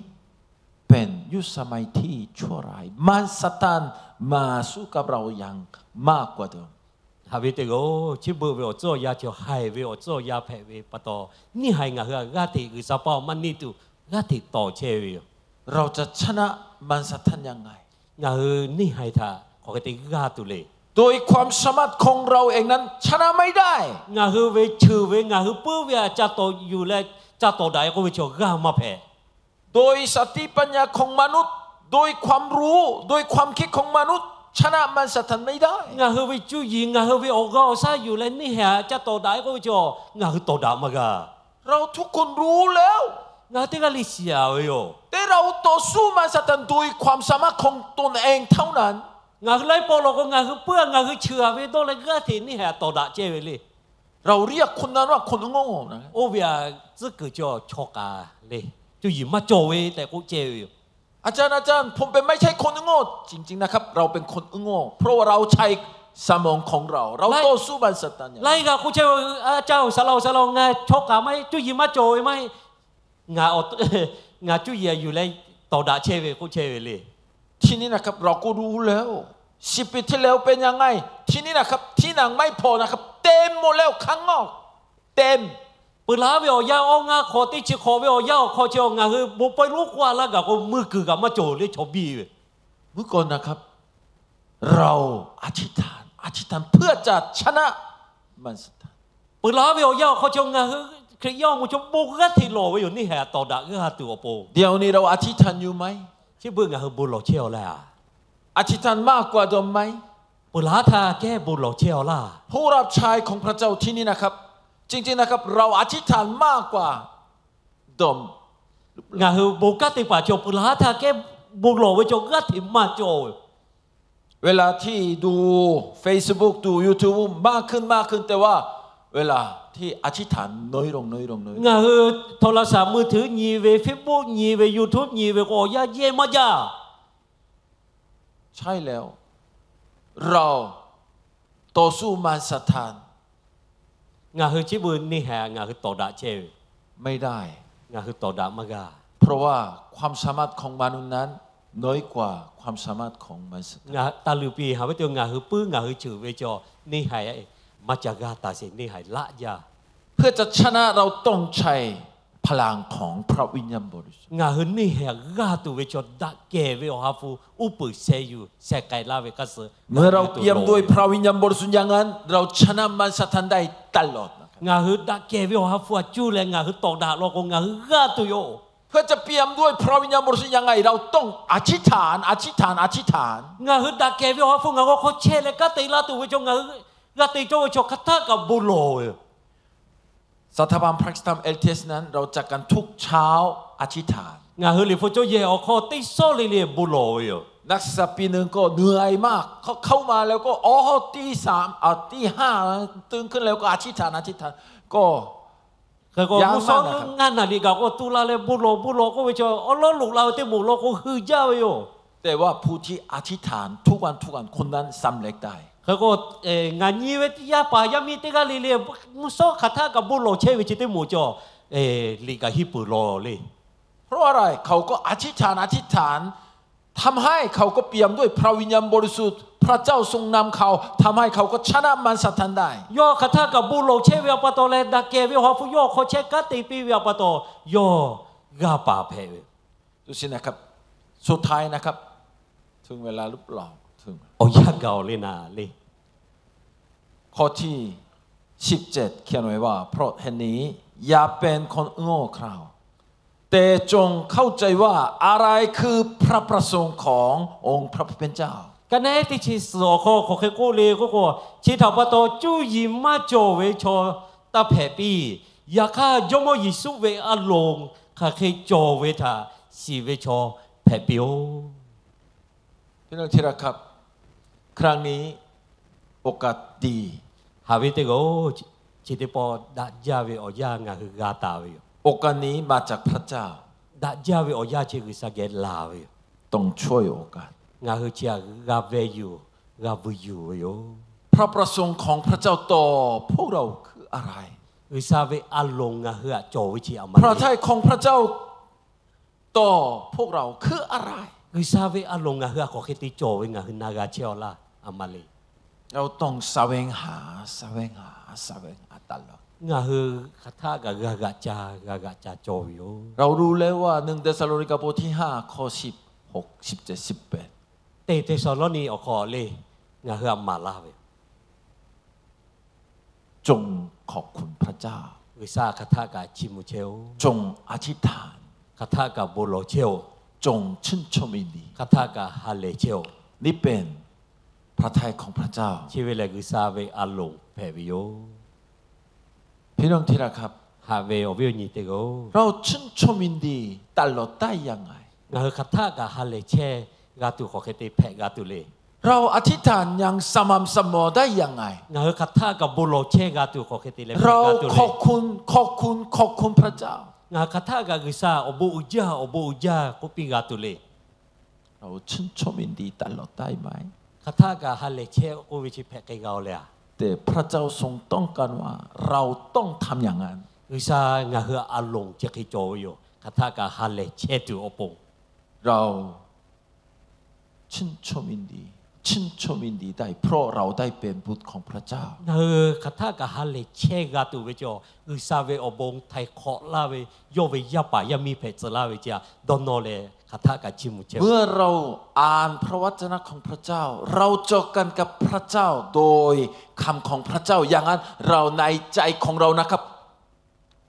เป็นยุคสมัยที่ชั่วร้าย มารซาตานมาสู้กับเราอย่างมากกว่าเดิม Haꞈ ve teˇ yoˬ, chi beuˆ ve awˬ tcuhˉ awˬ yanˇ cawˬ haiˬ ve awˬ tcuhˉ awˬ yanˇ hpehꞈ ve pa taw, neˇ haiˬ ngaˬ hui htaꞈ g'aˇ hteꞈ G'uiˬsha paˇ awˬ maˇ neˇ tuˬ g'aˇ hteꞈ tawˍ chehˇ ve yoˬ. เราจะชนะมารซาตานยังไง Ngaˬ hui neˇ haiˬ htaꞈ hk'aˬ hk'e te g'aˇ tuˬ le. โดยความสามารถของเราเองนั้น ชนะไม่ได้ Ngaˬ hui ve cheuˬ ve ngaˬ hui puiˉ ve htaꞈ ca tawˍ yuˬ leh ca tawˍ daꞈ-e k'oˆ ve chaw g'aˇ maˇ hpehꞈ. โดยสติปัญญาของมนุษย์ โดยความรู้ โดยความคิดของมนุษย์ ชนะมารซาตานไม่ได้ Ngaˬ hui ve cuˇ yiˍ ngaˬ hui ve awˬ g'aˇ awˬ shaˉ yuˬ leh neˇ haiˬ htaꞈ ca tawˍ daꞈ-e k'oˆ ve chaw ngaˬ hui tawˍ daꞈ maˇ g'a. เราทุกคนรู้แล้ว Ngaˬ hui teˇ g'aˇ le shiˍ-a ve yoˬ. แต่เราต่อสู้มารซาตาน โดยความสามารถของตนเองเท่านั้น Ngaˬ hui laiˉ pawˆ law k'o ngaˬ hui puiˉ-a ngaˬ hui cheuˬ-a ve dawˇ leh g'aˇ hteꞈ neˇ haiˬ htaꞈ tawˍ daꞈ chehˇ ve le. เราเรียกคนนั้นว่าคนโง่นะ Oˇ ve htaꞈ tcuhˉ kuiˬ chaw chaw k'aˍ le, cuˇ yiˍ maˇ cawˬ ve tehꞈ k'oˆ chehˇ ve yoˬ. อาจารย์ อาจารย์ ผมเป็นไม่ใช่คนโง่ จริงๆนะครับ เราเป็นคนโง่ เพราะว่าเราใช้สมองของเรา เราต่อสู้มารซาตาน Laiˉ g'aˇ k'oˆ chehˇ ve, A caˇ-oˬ, saˍ laꞈ-oˬ, saˍ laꞈ-oˬ, ngaˬ chaw k'aˍ maˇ heˆ, cuˇ yiˍ maˇ cawˬ ve maˇ heˆ. Ngaˬ cuˇ yiˍ yuˬ leh tawˍ daꞈ chehˇ ve k'oˆ chehˇ ve le. ทีนี้นะครับ เราก็รู้แล้ว สิบปีที่แล้วเป็นยังไง ทีนี้นะครับ ทีหลังไม่พอนะครับ เต็มหมดแล้ว ข้างนอก เต็ม Peuˬ laˬ ve awˬ yanˇ awˇ ngaˇ hk'awꞈ teˇ chi hk'awꞈ ve awˬ yanˇ awˬ hk'aw chi ngaˬ hui bon pawehˇ lonˉ k'oˆ-a laˇ gaˬ k'o meuˇ kuiˬ kaꞈ maˇ cawˬ le chaw biˇ ve. เมื่อก่อนนะครับ เราอธิษฐาน อธิษฐานเพื่อจะชนะมารซาตาน Peuˬ laˬ ve awˬ yanˇ awˬ hk'aw chi ngaˬ hui Hkriꞈ yaˇ awˬ moˍ chaw bon g'aˇ hteꞈ lawˬ ve yoˬ, neˇ haiˬ htaꞈ tawˍ daꞈ g'aˇ tuˬ awˬ pon. เดี๋ยวนี้เราอธิษฐานอยู่ไหม Chi beuˆ ngaˬ hui bon lawˬ chehˇ-aw laˇ. อธิษฐานมากกว่าเดิมไหม Peuˬ laˬ htaˇ kehˉ bon lawˬ chehˇ-aw laˇ. ผู้รับใช้ของพระเจ้าที่นี่นะครับ จริงๆนะครับ เราอธิษฐานมากกว่าเดิม Ngaˬ hui bon kanˉ te paˍ cawˬ peuˬ laˬ htaˇ kehˉ bon lawˬ ve cawˬ g'aˇ hteꞈ maˇ cawˬ ve เวลาที่ดู Facebook ดู YouTube มากขึ้น มากขึ้น แต่ว่าเวลาที่อธิษฐานน้อยลง น้อยลง น้อยลง Ngaˬ hui โทรศัพท์มือถือ nyi ve, Facebook nyi ve, YouTube nyi ve k'o awˬ yanˇ yehˇ maˇ jaˇ. ใช่แล้ว เราต่อสู้มารซาตาน Ngaˬ hui chi beuꞈ neˇ haiˬ ngaˬ hui tawˍ daꞈ chehˇ ve, ไม่ได้ ngaˬ hui tawˍ daꞈ maˇ g'a. เพราะว่าความสามารถของมนุษย์นั้นน้อยกว่าความสามารถของมารซาตาน Ngaˬ taˇ luˬ piˇ haˍ ve teˇ ngaˬ hui puiˉ ngaˬ hui ceuˬ ve cawˬ neˇ haiˬ maˇ ca g'a taˍ sheˍ, neˇ haiˬ laˆ jaˇ. เพื่อจะชนะ เราต้องใช้พระวิญญาณ พลังของพระวิญญาณบริสุทธิ์ Ngaˬ hui neˇ haiˬ g'aˇ tuˬ ve chaw daꞈ kehˬ ve Awˬ ha hpu uˉ peunˍ sheh yuˬ sheh k'ai laˇ ve hk'a suh เมื่อเราเปี่ยมด้วยพระวิญญาณบริสุทธิ์อย่างนั้น เราชนะมารซาตานได้ตลอด Ngaˬ hui daꞈ kehˬ ve Awˬ ha hpu htaꞈ cuˇ leh ngaˬ hui tawˍ daꞈ law k'o ngaˬ hui g'aˇ tuˬ yoˬ. เพื่อจะเปี่ยมด้วยพระวิญญาณบริสุทธิ์ยังไง เราต้องอธิษฐาน อธิษฐาน อธิษฐาน Ngaˬ hui daꞈ kehˬ ve Awˬ ha hpu ngaˬ hui awˬ hk'aw chehˇ leh kanˉ te laˇ tuˬ ve chaw ngaˬ hui g'a te cawˇ ve chaw hk'aˬ htaˆ kaꞈ bon lawˬ ve yoˬ. สถาบันพระคริสต์ธรรม แอลทีเอช นั้นเราจัดกันทุกเช้าอธิษฐาน Ngaˬ hui Liꞈ hpu cawˇ yehˬ awˬ hk'aw teˇ shawˉ le le bon lawˬ ve yoˬ. นักศึกษาปีหนึ่งก็เหนื่อยมาก เขาเข้ามาแล้วก็ อ๋อ ตีสาม อ่ะ ตีห้า ตื่นขึ้นแล้วก็อธิษฐาน อธิษฐาน ก็ Hk'e k'o mvuhˇ shawˉ ngaˇ naˍ riˍ kaꞈ k'o tu la leh bon lawˬ bon lawˬ k'oˆ ve chaw awˉ lawˉ loꞈ la ve teˇ moˍ law k'o hui jaˇ ve yoˬ. แต่ว่าผู้ที่อธิษฐานทุกวันทุกวันคนนั้นสำเร็จได้ Hk'e k'o ngaˬ nyi ve yaˇ paˍ yaˇ miˇ teˇ g'aˇ le le mvuhˇ shawˉ hk'aˬ htaˆ kaꞈ bon lawˬ chehˇ ve chi teˇ moˍ cawˬ liꞈ kaꞈ hiˉ peuˬ lawˬ le. เพราะอะไร เขาก็อธิษฐาน อธิษฐาน ทำให้เขาก็เปี่ยมด้วยพระวิญญาณบริสุทธิ์ พระเจ้าทรงนำเขา ทำให้เขาก็ชนะมารซาตานได้ Yawˇ hk'aˬ htaˆ kaꞈ bon lawˬ chehˇ ve awˬ pa taw leh daꞈ kehˬ ve Awˬ ha hpu yawˇ hk'aw chehˇ kanˉ te piˇ ve awˬ pa taw yawˇ g'a paˍ hpehꞈ ve สุดท้ายนะครับ ถึงเวลาหรือเปล่า ถึง Awˬ yanˇ gaˬ-oˬ le naˍ le. ข้อที่สิบเจ็ดเขียนไว้ว่า เพราะเหตุนี้อย่าเป็นคนโง่เขลา แต่จงเข้าใจว่าอะไรคือพระประสงค์ขององค์พระผู้เป็นเจ้า Ka naˉ teˇ chi suhˍ awˬ hk'aw hk'aˬ hk'e k'oˆ le k'oˆ k'o, chi htaꞈ pa taw cuˇ yiˍ maˇ cawˬ ve chaw taˇ hpehꞈ piˇ. Yaꞈ hk'aˇ Jawˇmawˇ Yeˍsuˆ ve a loˍ hk'aˬ hk'e cawˬ ve htaꞈ shiˍ ve chaw hpehꞈ piˇ-oˬ. พี่น้องที่รักครับ ครั้งนี้โอกาสดี Haꞈ ve teˇ g'aˇ-oˬ, chi teˇ pawˆ daꞈ jaˇ ve awˬ yanˇ ngaˬ hui g'a taˍ ve yoˬ. โอกาสนี้มาจากพระเจ้า Daꞈ jaˇ ve awˬ yanˇ chi G'uiˬsha geh laˬ ve yoˬ. ต้องฉวยโอกาส Ngaˬ hui chi htaꞈ g'a ve yuˬ, g'a veuꞈ yuˬ ve yoˬ. พระประสงค์ของพระเจ้าต่อพวกเราคืออะไร G'uiˬsha ve a loˍ ngaˬ hui htaꞈ cawˬ ve chi a ma พระทัยของพระเจ้าต่อพวกเราคืออะไร G'uiˬsha ve a loˍ ngaˬ hui htaꞈ hk'aˬ hk'e te cawˬ ve ngaˬ hui na g'a chehˇ-aw laˇ, a ma le. เราต้องแสวงหา แสวงหา แสวงหาตลอด Ngaˬ hui hk'aˬ htaˆ kaꞈ g'a g'aꞈ ca, g'a g'aꞈ ca cawˬ ve yoˬ. เรารู้แล้วว่า หนึ่งเธสะโลนิกาบทที่ห้า ข้อสิบหก สิบเจ็ด สิบแปด Teˇ Hteˇsaˍlawˇniˆ awˬ hk'aw le ngaˬ hui htaꞈ maˍ laˇ ve yoˬ. จงขอบคุณพระเจ้า G'uiˬsha hk'aˬ htaˆ kaꞈ chiˇ mvuh chehˇ-oˬ. จงอธิษฐาน Hk'aˬ htaˆ kaꞈ bon lawˬ chehˇ-oˬ. จงชื่นชมยินดี Hk'aˬ htaˆ kaꞈ ha lehˬ chehˇ-oˬ. นี่เป็นพระทัยของพระเจ้า Chi ve lehˬ G'uiˬsha ve a loˍ hpehꞈ ve yoˬ. พี่น้องที่รักครับ Haꞈ ve awˬ viˉ awˬ nyi teˇ g'aˇ-oˬ, เราชื่นชมยินดีตลอดได้ยังไง Ngaˬ hui hk'aˬ htaˆ kaꞈ ha lehˬ chehˇ g'a tuˬ hk'aˬ hk'e te hpehꞈ g'a tuˬ le. เราอธิษฐานอย่างสม่ำเสมอได้ยังไง Ngaˬ hui hk'aˬ htaˆ kaꞈ bon lawˬ chehˇ g'a tuˬ hk'aˬ hk'e te leh เราขอบคุณ ขอบคุณ ขอบคุณพระเจ้า Ngaˬ hui hk'aˬ htaˆ kaꞈ G'uiˬsha awˬ bon uiˍ jaˇ, awˬ bon uiˍ jaˇ k'oˆ piˇ g'a tuˬ le. เราชื่นชมยินดีตลอดได้ไหม Hk'aˬ htaˆ kaꞈ ha lehˬ chehˇ k'oˆ ve chi hpehꞈ k'ai g'a-oˬ le a. แต่พระเจ้าทรงต้องการว่าเราต้องทำอย่างนั้น G'uiˬsha ngaˬ hui a loˍ chi hk'e cawˬ ve yoˬ. Hk'aˬ htaˆ kaꞈ ha lehˬ chehˇ tuˬ awˬ pon เราชื่นชมยินดี ชื่นชมยินดีได้ เพราะเราได้เป็นบุตรของพระเจ้า Ngaˬ hui hk'aˬ htaˆ kaꞈ ha lehˬ chehˇ g'a tuˬ ve cawˬ, G'uiˬsha ve awˬ bon htaiˍ hk'awꞈ laˇ ve, yawˇ ve yaˇ paˍ yaˇ miˇ hpehꞈ tcuh laˇ ve chi a dawˇ nawˇ leh hk'aˬ htaˆ kaꞈ chiˇ mvuh chehˇ-oˬ. เมื่อเราอ่านพระวจนะของพระเจ้า เราเจอกันกับพระเจ้าโดยคำของพระเจ้า อย่างนั้นเราในใจของเรานะครับ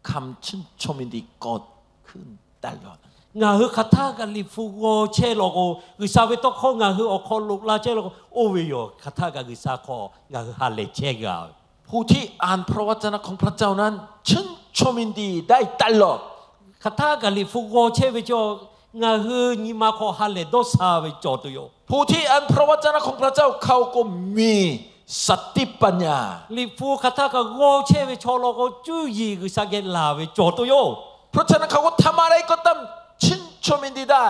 คำชื่นชมยินดีเกิดขึ้นตลอด Ngaˬ hui hk'aˬ htaˆ kaꞈ Liꞈ hpu g'aw chehˇ law k'o, G'uiˬsha ve tawˇ hkawˇ ngaˬ hui awˬ hk'aw loꞈ la chehˇ law k'o, oˇ ve yoˬ. Hk'aˬ htaˆ kaꞈ G'uiˬsha hk'aw ngaˬ hui ha lehˬ chehˇ g'a-oˬ. ผู้ที่อ่านพระวจนะของพระเจ้านั้นชื่นชมยินดีได้ตลอด Hk'aˬ htaˆ kaꞈ Liꞈ hpu g'aw chehˇ ve cawˬ, ngaˬ hui nyi ma hk'aw ha lehˬ dawˇ sha ve cawˬ tuˬ yoˬ. ผู้ที่อ่านพระวจนะของพระเจ้าเขาก็มีสติปัญญา Liꞈ hpu hk'aˬ htaˆ kaꞈ g'aw chehˇ ve chaw law k'o, cuˇ yiˍ G'uiˬsha geh laˬ ve cawˬ tuˬ yoˬ. เพราะฉะนั้นเขาก็ทำอะไรก็ตามชื่นชมยินดีได้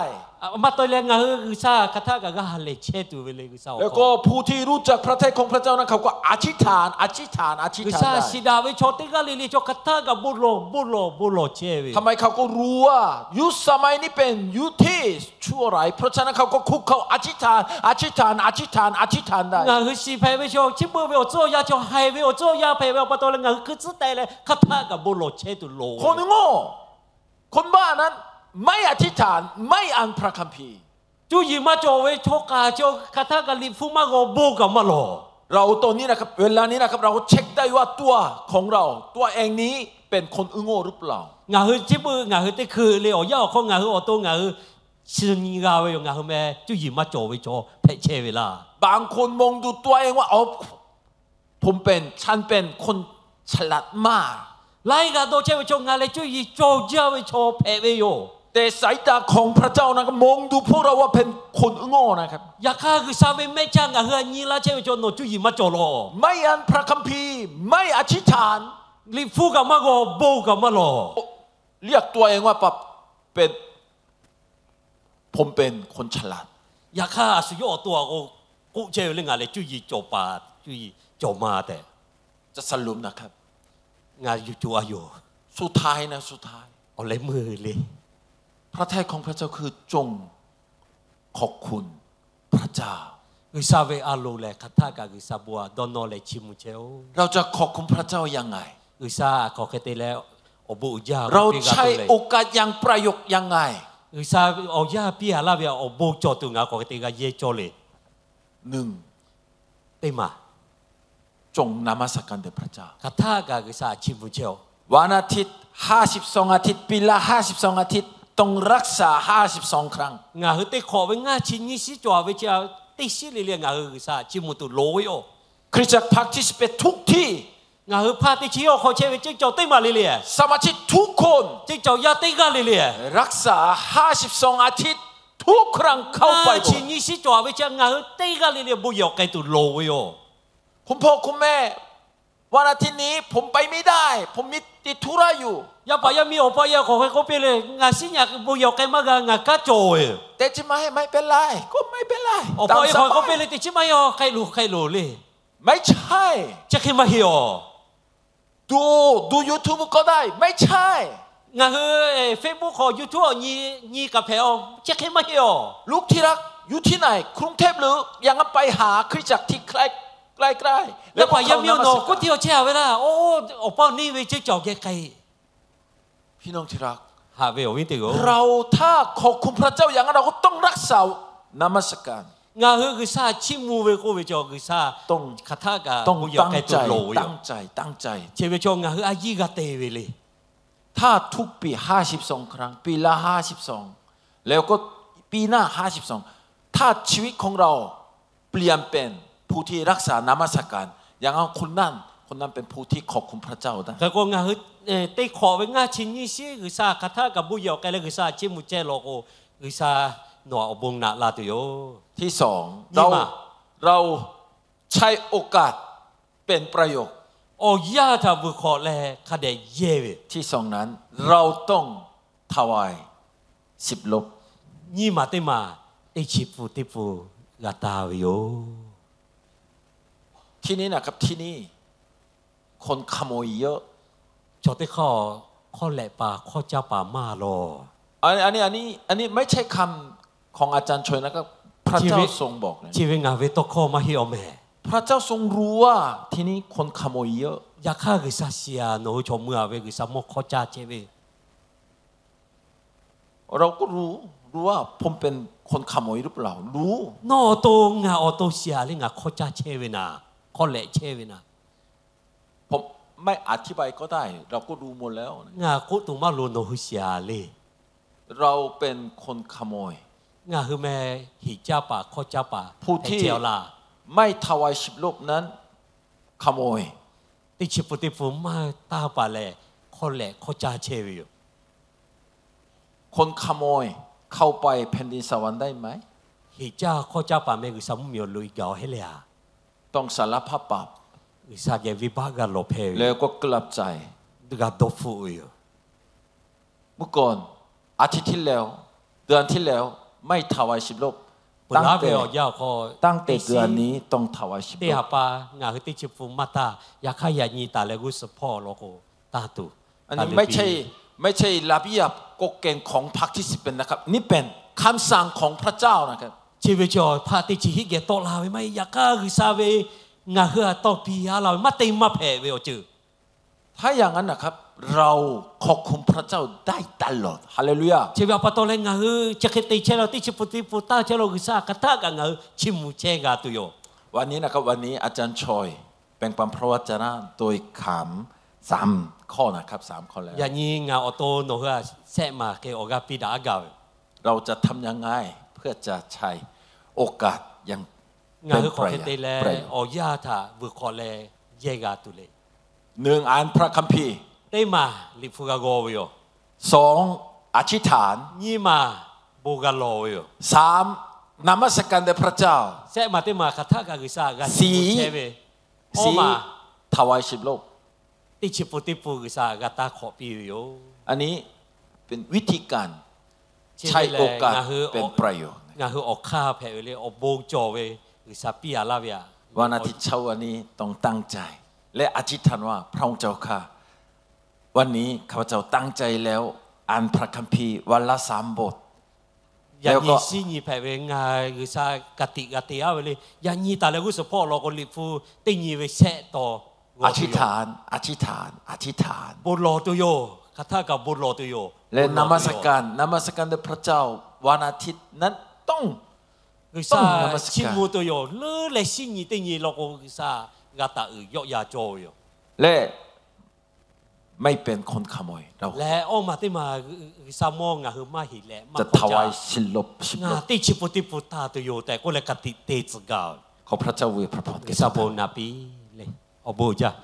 Maˇ taw leh ngaˬ hui G'uiˬsha hk'aˬ htaˆ kaꞈ g'a ha lehˬ chehˇ tuˬ ve le G'uiˬsha. แล้วก็ผู้ที่รู้จักพระทัยของพระเจ้านั้นเขาก็อธิษฐาน อธิษฐาน อธิษฐาน G'uiˬsha shiˍ daꞈ ve chaw teˇ g'aˇ le le chaw hk'aˬ htaˆ kaꞈ bon lawˬ bon lawˬ bon lawˬ chehˇ ve. ทำไมเขาก็รู้ว่ายุคสมัยนี้เป็นยุคที่ชั่วร้าย เพราะฉะนั้นเขาก็คุกเข่าอธิษฐาน อธิษฐาน อธิษฐาน อธิษฐาน ได้ Ngaˬ hui shiˍ hpehꞈ ve chaw, chi beuꞈ ve awˬ tcuhˉ awˬ yanˇ chaw, haiˬ ve awˬ tcuhˉ awˬ yanˇ hpehꞈ ve awˬ pa taw leh ngaˬ hui hkui tcuhˉ teh leh hk'aˬ htaˆ kaꞈ bon lawˬ chehˇ tuˬ loˬ. คนโง่ คนบ้านั้นไม่อธิษฐาน ไม่อ่านพระคัมภีร์ Cuˇ yiˍ maˇ cawˬ ve chaw k'a chi hk'aˬ htaˆ kaꞈ Liꞈ hpu maˇ g'aw, bon kaꞈ maˇ lawˬ. เราตอนนี้นะครับ เวลานี้นะครับ เราก็เช็คได้ว่าตัวของเรา ตัวเองนี้เป็นคนอึ้งโง่หรือเปล่า Ngaˬ hui chi beuꞈ ngaˬ hui teˇ hkui le awˬ yanˇ awˬ hk'aw ngaˬ hui awˬ to ngaˬ hui chi nyi g'a ve yoˬ. Ngaˬ hui meh cuˇ yiˍ maˇ cawˬ ve chaw hpehꞈ chehˇ ve laˇ. บางคนมองดูตัวเองว่า อ๋อ ผมเป็น ฉันเป็นคนฉลาดมาก Laiˉ g'aˇ dawˇ chehˇ ve chaw ngaˬ lehˬ cuˇ yiˍ cawˬ jaˇ ve chaw hpehꞈ ve yoˬ. แต่สายตาของพระเจ้านั้นก็มองดูพวกเราว่าเป็นคนโง่นะครับ Yaꞈ hk'aˇ G'uiˬsha ve mehˆ caˇ ngaˬ hui htaꞈ nyi laˇ chehˇ ve chaw nawˬ cuˇ yiˍ maˇ cawˬ lawˬ. ไม่อ่านพระคัมภีร์ ไม่อธิษฐาน Liꞈ hpu kaꞈ maˇ g'aw, bon kaꞈ maˇ lawˬ. เรียกตัวเองว่าเป็น ผมเป็นคนฉลาด Yaꞈ hk'aˇ a shu yawˇ awˬ to a k'o k'oˆ chehˇ ve le, ngaˬ lehˬ cuˇ yiˍ cawˬ paˍ, cuˇ yiˍ cawˬ ma tehꞈ. จะสรุปนะครับ Ngaˬ yuˬ tuˬ a yoˬ. สุดท้ายนะ สุดท้าย Awˬ leh meuˇ le. พระทัยของพระเจ้าคือจงขอบคุณพระเจ้า G'uiˬsha ve a loˍ lehˬ hk'aˬ htaˆ kaꞈ G'uiˬsha bon htaꞈ dawˇ nawˇ leh chiˇ mvuh chehˇ-oˆ. เราจะขอบคุณพระเจ้ายังไง G'uiˬsha hk'aˬ hk'e te leh awˬ bon uiˍ jaˇ เราใช้โอกาสอย่างประโยชน์ยังไง G'uiˬsha awˬ yanˇ piˇ a laˇ ve awˬ bon cawˬ tuˬ ngaˬ hui hk'aˬ hk'e te g'a yehˇ cawˇ le. หนึ่ง Teˇ maˬ จงนมัสการแด่พระเจ้า Hk'aˬ htaˆ kaꞈ G'uiˬsha chiˇ mvuh chehˇ-oˆ. วันอาทิตย์ ห้าสิบสองอาทิตย์ ปีละห้าสิบสองอาทิตย์ ต้องรักษาห้าสิบสองครั้ง Ngaˬ hui teˇ hk'awꞈ ve ngaˇ chi nyiˇ shiˉ cawˬ ve chi teˇ shiˉ le le ngaˬ hui G'uiˬsha chiˇ mvuh tuˬ loˍ ve yoˬ. คริสตจักร participate ทุกที่ Ngaˬ hui hpaˇ teˇ chi awˬ hk'aw chehˇ ve ceˇ cawˬ teˇ maˬ le le, สมาชิกทุกคน ceˇ cawˬ yaˇ teˇ g'aˇ le le, รักษาห้าสิบสองอาทิตย์ ทุกครั้งเข้าไปโบสถ์ Ngaˇ chi nyiˇ shiˉ cawˬ ve chi ngaˬ hui teˇ g'aˇ le le bon yehˬ awˬ k'ai tuˬ loˍ ve yoˬ. คุณพ่อคุณแม่ วันอาทิตย์นี้ผมไปไม่ได้ ผมมีติดธุระอยู่ Yaˇ paˍ yaˇ miˇ awˬ pa yaˇ k'awꞈ hk'e k'oˆ piˇ le, ngaˬ shiˉ nyi bon yehˬ awˬ k'ai maˇ g'a, ngaˬ kanˉ cawˬ ve. แต่ที่ไม่ให้ไม่เป็นไร ก็ไม่เป็นไร Awˬ pa yaˇ k'awꞈ k'oˆ piˇ le, teˇ chi maˇ heˆ, k'ai loˬ k'ai loˬ le. ไม่ใช่ Chi hk'e maˇ heˆ-oˬ. ดู ดู YouTube ก็ได้ ไม่ใช่ Ngaˬ hui Facebook hk'aw YouTube awˬ nyi nyi kaꞈ hpehꞈ-oˬ, chi hk'e maˇ heˆ-oˬ. ลูกที่รัก อยู่ที่ไหน กรุงเทพหรือ ยังไง ไปหาคริสตจักรที่ใกล้ใกล้ๆ Yaˇ paˍ yaˇ miˇ-oˬ, nawˬ k'oˆ tiˇ awˬ chehˇ a ve laˇ. Oˇ, awˬ pa awˬ neˇ ve ceˇ cawˬ geh k'ai. พี่น้องที่รัก Haꞈ ve awˬ viˉ teˇ g'aˇ-oˬ, เราถ้าขอบคุณพระเจ้าอย่างนั้น เราก็ต้องรักษานมัสการ Ngaˬ hui G'uiˬsha chiˇ mvuh ve k'oˆ ve cawˬ G'uiˬsha hk'aˬ htaˆ kaꞈ bon yehˬ awˬ k'ai tuˬ loˍ ve yoˬ. Chi ve cawˬ ngaˬ hui a yiˇ g'a te ve le. ถ้าทุกปี ห้าสิบสองครั้ง ปีละห้าสิบสอง แล้วก็ปีหน้า ห้าสิบสอง ถ้าชีวิตของเราเปลี่ยนเป็นผู้ที่รักษานมัสการ อย่างนั้นคนนั้น คนนั้นเป็นผู้ที่ขอบคุณพระเจ้าได้ Hk'e k'o ngaˬ hui teˇ hk'awꞈ ve ngaˇ chi nyiˇ shiˉ G'uiˬsha hk'aˬ htaˆ kaꞈ bon yehˬ awˬ k'ai leh G'uiˬsha chiˇ mvuh chehˇ law k'o, G'uiˬsha nawˬ htaꞈ awˬ bon naꞈ la tuˬ yoˬ. ที่สอง เรา เราใช้โอกาสเป็นประโยชน์ Awˬ yanˇ htaꞈ vuiˬ hk'awꞈ leh hk'a dehꞈ yehˇ ve. ที่สองนั้น เราต้องถวายสิบลบ Nyiˇ maˬ teˇ maˬ teˇ chi pun teˇ pun g'a taˍ ve yoˬ. ที่นี่นะครับ ที่นี่ คนขโมยเยอะ Chaw teˇ hk'aˇ hk'awˇ lehꞈ paˍ hk'awˇ caˇ paˍ maˇ lawˬ. อันนี้ อันนี้ อันนี้ อันนี้ไม่ใช่คำของอาจารย์ชยนะครับ พระเจ้าทรงบอกนะ Chi ve ngaˬ ve tawˇ hkawˇ maˇ heˆ awˬ meh. พระเจ้าทรงรู้ว่าที่นี่คนขโมยเยอะ Yaꞈ hk'aˇ G'uiˬsha shiˍ-a, nawˬ hui chaw mui-a ve G'uiˬsha mawˇ hk'awˇ caˇ chehˇ ve เราก็รู้ รู้ว่าผมเป็นคนขโมยหรือเปล่า รู้ Nawˬ awˬ to ngaˬ awˬ to shiˍ-a le, ngaˬ hk'awˇ caˇ chehˇ ve naˍ, hk'awˇ lehꞈ chehˇ ve naˍ. ผมไม่อธิบายก็ได้ เราก็รู้หมดแล้ว Ngaˬ k'oˆ tuˬ maˇ loˍ, nawˬ hui shiˍ-a le. เราเป็นคนขโมย Ngaˬ hui meh heˍ caˇ paˍ hk'awˇ caˇ paˍ hpehꞈ chehˇ-aw laˇ. ไม่ถวายสิบลบนั้น ขโมย Teˇ chi pun teˇ pun maˇ taˇ paˍ lehˬ, hk'awˇ lehꞈ hk'awˇ caˇ chehˇ ve yoˬ. คนขโมยเข้าไปแผ่นดินสวรรค์ได้ไหม Heˍ caˇ hk'awˇ caˇ paˍ meh G'uiˬsha mvuhˇmiˬ awˬ loꞈ-e gaˬ-aw heˆ le-a. ต้องสารภาพบาป G'uiˬsha geh venˇbaˆ g'a lawˬ hpehꞈ ve, แล้วก็กลับใจ g'a dawˇ hpfuhˆ ve yoˬ. เมื่อก่อน อาทิตย์ที่แล้ว เดือนที่แล้ว ไม่ถวายสิบลบ Peuˬ laˉ ve awˬ yanˇ awˬ hk'aw, ตั้งแต่เดือนนี้ต้องถวายสิบลบ teˇ ha pa ngaˬ hui teˇ chi pun maˇ taˇ, yaꞈ hk'aˇ yaꞈ nyi taˍ leh g'uˇ suhˍ hpawˇ law k'o taˇ tuˬ. อันนี้ไม่ใช่ ไม่ใช่ระเบียบกฎเกณฑ์ของพรรคที่สิบเอ็ดนะครับ นี่เป็นคำสั่งของพระเจ้านะครับ Chi ve cawˬ hpaˆ teˇ chi hiˆ geh tawˆ la ve maˇ heˆ. Yaꞈ hk'aˇ G'uiˬsha ve ngaˬ hui htaꞈ tawˇ piˇ-a la ve maˇ te maˇ hpehꞈ ve awˬ ceuˬ. ถ้าอย่างนั้นนะครับ ฮาเลลูยา Chi ve a pa taw leh ngaˬ hui chi hk'e te chehˇ la, teˇ chi pun teˇ pun taˇ chehˇ la, G'uiˬsha hk'aˬ htaˆ kaꞈ ngaˬ hui chiˇ mvuh chehˇ g'a tuˬ yoˬ. วันนี้นะครับ วันนี้อาจารย์ชอยแบ่งปันพระวจนะโดยถามสามข้อนะครับ สามข้อแล้ว Yaꞈ nyi ngaˬ awˬ to nawˬ hui a shehˆ maˬ hk'e awˬ g'aˇ piˇ daꞈ aˉ gaˇ ve เราจะทำยังไงเพื่อจะใช้โอกาสอย่าง Ngaˬ hui hk'aˬ hk'e te leh awˬ yanˇ htaꞈ vuiˬ hk'awꞈ leh yehˇ g'a tuˬ le. หนึ่ง อ่านพระคัมภีร์ Teˇ maˬ Liꞈ hpu g'a g'aw ve yoˬ. สอง อธิษฐาน Nyiˇ maˬ bon g'a lawˬ ve yoˬ. สาม นมัสการแด่พระเจ้า Shehˆ maˬ teˇ maˬ hk'aˬ htaˆ kaꞈ G'uiˬsha g'a chiˇ mvuh chehˇ ve. Awˇ maˬ ถวายสิบรูป teˇ chi pun teˇ pun G'uiˬsha g'a taˇ hk'awꞈ piˇ ve yoˬ. อันนี้เป็นวิธีการ Chi ve lehˬ ngaˬ hui awˬ hk'aˇ hpehꞈ ve le, awˬ bon cawˬ ve G'uiˬsha piˇ a laˇ ve aꞈ. วันอาทิตย์เช้าวันนี้ต้องตั้งใจและอธิษฐานว่า พระองค์เจ้าข้า วันนี้ข้าพเจ้าตั้งใจแล้ว อ่านพระคัมภีร์วันละสามบท Yaꞈ nyi shinˉ nyi hpehꞈ ve ngaˬ G'uiˬsha ka tiꞈ g'a te aˉ ve le. Yaꞈ nyi taˍ leh g'uˇ suhˍ hpawˇ law k'o Liꞈ hpu teˇ nyi ve shehˆ taw อธิษฐาน อธิษฐาน อธิษฐาน bon lawˬ tuˬ yoˬ. Hk'aˬ htaˆ kaꞈ bon lawˬ tuˬ yoˬ. และนมัสการ นมัสการแด่พระเจ้า วันอาทิตย์นั้นต้อง G'uiˬsha chiˇ mvuh tuˬ yoˬ. Leuˉ leh shinˉ nyi teˇ nyi law k'o G'uiˬsha g'a taˍ uiˍ yawˆ yan cawˇ ve yoˬ. และไม่เป็นคนขโมย Leh awˇ maˬ teˇ maˬ G'uiˬsha mawˇ ngaˬ hui maˇ heˍ leh maˇ hk'awˇ caˇ. Ngaˬ teˇ chi pun teˇ pun taˇ tuˬ yoˬ tehꞈ k'oˆ leh ka tiꞈ te tcuh gaˇ ve. ขอพระเจ้าอวยพร G'uiˬsha bon naˍ piˇ le. Awˬ bon jaˇ.